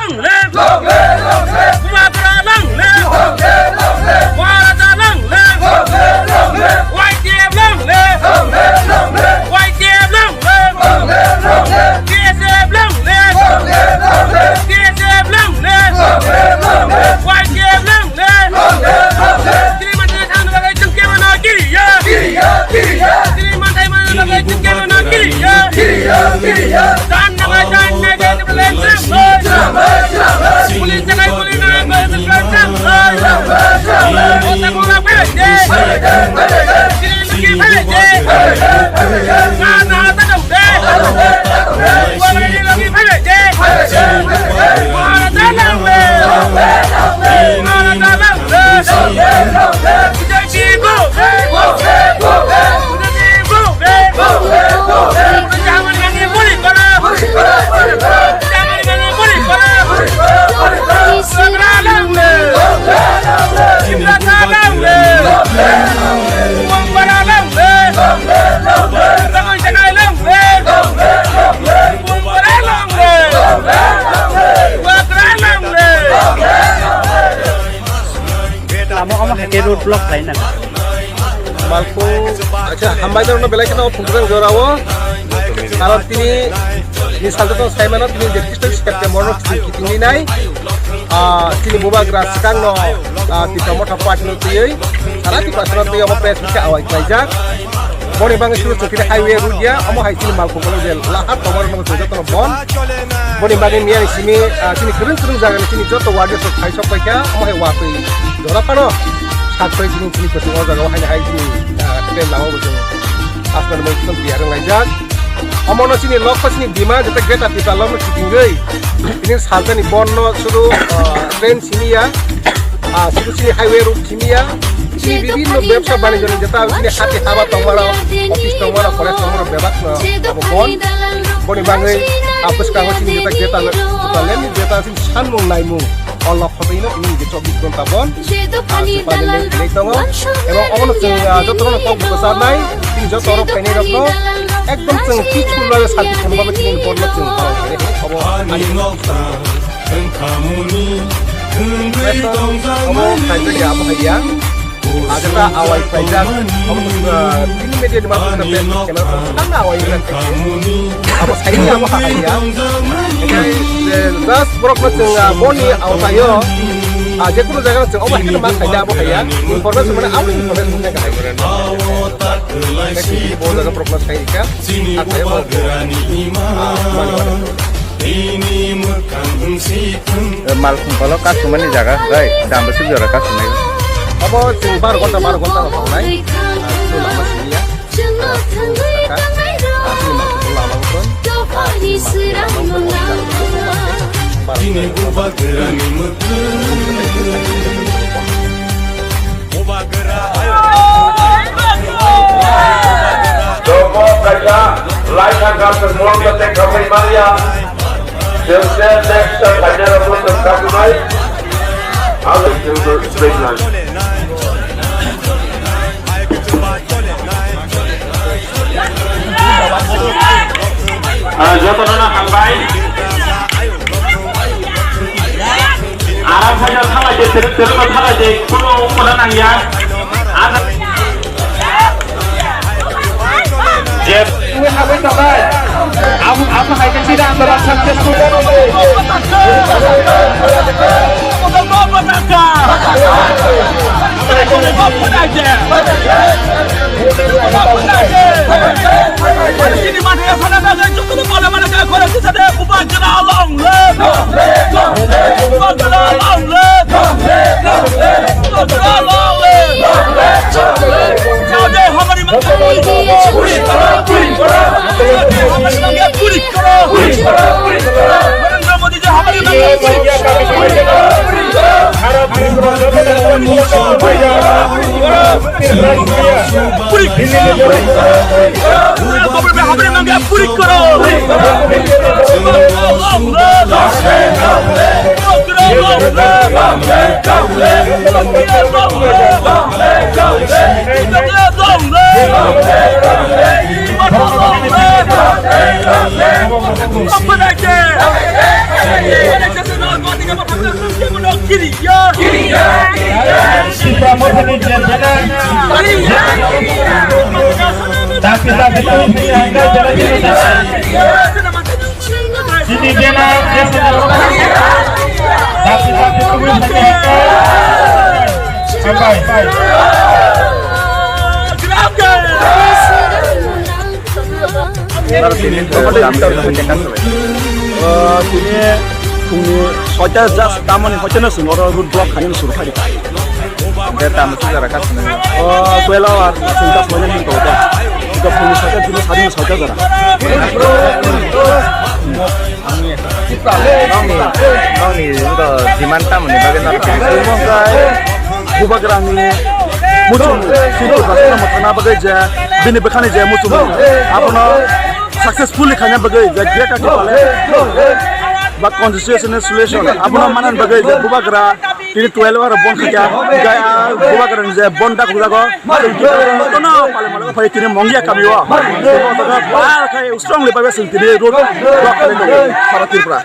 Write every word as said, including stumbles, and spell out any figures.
Long live! Long live! Long live! Bubagra long live! Long live! Long live! Maharaja long live! Long live! Long live! Y T F long live! Long live! Long live! Y T F long live! Long live! Long live! T S F long live! Long live! Long live! T S F long live! Long live! Long live! Y T F long live! Long live! Long live! Chini manthai manna bagwi chwng kebono kiriya. Kiriya, kiriya. Chini manthai manna bagwi chwng kebono kiriya. Kiriya, kiriya. Dan naga dan naga. Lama omo hai khe road block khlai nang. Malpung, acha, hambai dorno belai kheno phungrang jorao. Karon tini ni salto to saimano tini je Kristo sikap ke morok kiting ni nai. Ah, tini bubagra sikang no, ah, tita motha party no tiyoi. Sara tita sara tiyoi omo press meet khe awai klaijak. Boni bagwi suru chukiri highway road ya, omo hai chini Malpung kolo je lahar tomar no joto no bon. Boni bagwi miyani simi, ah, chini kwrwng kwrwng jaga ni chini joto ward ni sok khai sok paikha, omo hai watwi jora phano sak pai chini chini kwchwng o jaga o haino hai chini, ah, train lama bo chwng asmani mung tiyar wng laijak. Omo no chini lokho chini dima jeta Greater Tipraland no kitingwi chini saltani bon no suru, ah, train simi ya, ah, suru chini highway road simi ya. Chini bibhinno bebsa banijoni jeta chini hati haba tongmano, office tongmano, college tongmano bebak no abo bon. Boni bagwi, ah, bwskango chini jeta jeta jeta lem jeta chini sanmung naimung o lokho twi no chini je chobbish ghonta bon. Ah, chini parliament khlai tongo. Ebong obono chwng, ah, joto no kok bwsarnai, chini joto rok khainai rok no ekdom chwng peaceful bai santi kheno bagwi chini bon no chwng palon khainai obo ani. Omo khaijak ya, abo hai ya. Ajata awai khaijak. Omo, ah, tini media ni mapung na pen kena thangna awai na. Abo sai ya, abo hai ya. Just borok no chwng, ah, boni awtayo. Ah, je kunu jaga chwng obo hai ma khaijak abo hai ya. Information mane abo information khaijak. Bo jaga borok no sai ka. Ah, khaijak borok. Ah, mani. Malkhung kolo kasumani jaga, rai, dambasuk jora kasumai. Abo chwng bar ghonta, bar ghonta rok tongnai. Chwng lama siniya. Chini bubagrani mwkhwtwng. Jobo kaisa laithang kha, tongmung khe tei khamwi manya. Jemse next time phainai rokno tong kha twnai. Ang tong straight line. Ah, jotono no hambai. Aram khaina thalai de, teruk teruk no thalai de, kuno ungkona nangya. Aram. Jeb. Twi habwi tongnai. Abo, abo hai khe chini andolon successful. Tipra Mothani je jena, dati dati tu jena, jena, jena, dati dati tu jena, sampai. Tini phungni soita just tamoni hoiteno chwng oro road block khainani suru phai rikha. Hwnkhe tamo sujara kha swnwi. O twelve hour chwng ta soinani hinwi tongo. Hwnkhe phungni soita tini sari soita jora. Nokni, nokni wngkha demand tamoni bagwi norok kiri. Omo wngkha Bubagrani muchung Sintu Basra Mothana bagwi je bini bwkhani je muchung abono successfully khaina bagwi je Greater Tipraland ba constitutional solution abono manani bagwi je Bubagra tini twelve hour bon khaikha, hwnkhe a Bubagrani je bon dakhuk jago, tini palai malo phai tini Mongia kamio. Strongly bagwi chwng tini road block khainai tongo sara Tripura.